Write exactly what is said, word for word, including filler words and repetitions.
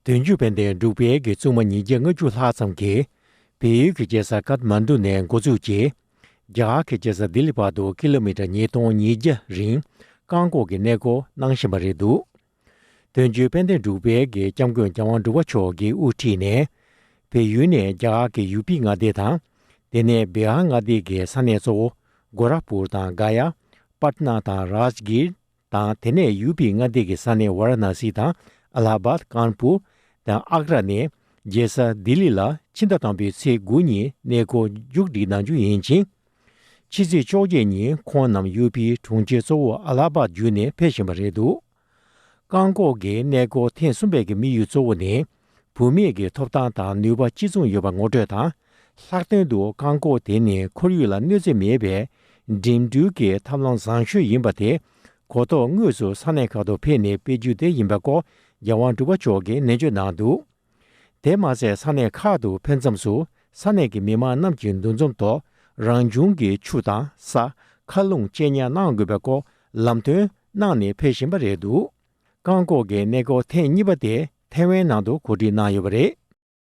དོན་གཅོད་དཔལ་ལྡན་འབྲུག་པའི་གི་བཙུན་མ་ཉིས་བརྒྱ་ལྔ་བཅུ་ལྷག་ཙམ་གྱིས། བལ་ཡུལ་གྱི་རྒྱལ་ས་ཀཏ་མན་ཌུ་ནས་འགོ་བཙུགས་ཀྱིས། རྒྱ་གར་གྱི་རྒྱལ་ས་ལྡི་ལི་བར་དུ་ཀི་ལོ་མི་ཊར་ཉིས་སྟོང་ཉིས་བརྒྱ་རིང་བཀག་འགོག་གི་གནས་སྐོར་གནང་བཞིན་པ་རེད་འདུག་དོན་གཅོད་དཔལ་ལྡན་འབྲུག་པའི་གི་སྐྱབས་མགོན་རྒྱལ་དབང་འབྲུག་པ་མཆོག་གིས་དབུ་ཁྲིད་ནས། བལ་ཡུལ་ནས་རྒྱ་གར་གྱི་ཡུ་པི་མངའ་སྡེ་དང་། དེ་ནས་བི་ཧར་མངའ་སྡེ་གི་ས་གནས་གཙོ་བོ་གོ་ར་པུར་དང་ག་ཡ། པཊ་ན་དང་རཱཇ་གིར། དང་དེ་ནས་ཡུ་པི་མངའ་སྡེ་གི་ས་གནས་ཝཱ་ར་ཎ་སི་དང་ཨ་ལ་ཧ་བཱད། ཀཱན་པུར་དང་ཨག་ར་ནས་རྒྱལ་ས་ལྡི་ལི་ལ་ཕྱི་ཟླ་དང་པོའི་ཚེས་དགུ་ཉིན་གནས་སྐོར་མཇུག་སྒྲིལ་གནང་རྒྱུ་ཡིན་ཅིང་། ཕྱི་ཚེས་བཅོ་བརྒྱད་ཉིན་ཁོང་རྣམས་ཡུ་པིའི་གྲོང་ཁྱེར་གཙོ་བོ་ཨ་ལ་ཧ་བཱད་བརྒྱུད་ནས་ཕེབས་བཞིན་པ་རེད་འདུག་བཀག་འགོག་གི་གནས་སྐོར་ཐེངས་གསུམ་པའི་གི་དམིགས་ཡུལ་གཙོ་བོ་ནི། བུད་མེད་ཀྱི་ཐོབ་ཐང་དང་ནུས་པ་གཅིག་མཚུངས་ཡོད་པ་ངོ་སྤྲོད་དང་། ལྷག་དོན་དུ་བཀག་འགོག་དེ་ནི་ཁོར་ཡུག་ལ་གནོད་འཚེ་མེད་པའི་འགྲིམ་འགྲུལ་གྱི་ཐབས་ལམ་བཟང་ཤོས་ཡིན་པ་དེ། གོ་རྟོགས་དངོས་སུ་ས་གནས་ཁག་ཏུ་ཕེབས་ནས་སྤེལ་རྒྱུ་དེ་ཡིན་པའི་སྐོར་རྒྱལ་དབང་འབྲུག་པ་མཆོག་གིས་ནན་བརྗོད་གནང་འདུག་དེ་མ་ཟད་ས་གནས་ཁག་ཏུ་ཕེབས་མཚམས་སུ་ས་གནས་ཀྱི་མི་མང་རྣམས་ཀྱི་འདུ་འཛོམས་ཐོག་རང་བྱུང་གི་ཆུ་དང་ས། མཁའ་རླུང་བཅད་ཉར་གནང་དགོས་པའི་སྐོར་ལམ་སྟོན་གནང་ནས་ཕེབས་བཞིན་པ་རེད་འདུག་བཀག་འགོག་གི་གནས་སྐོར་ཐེངས་གཉིས་པ་དེ་ཐའེ་ཝན་ནང་དུ་གོ་སྒྲིག་གནང་ཡོད་པ་རེད།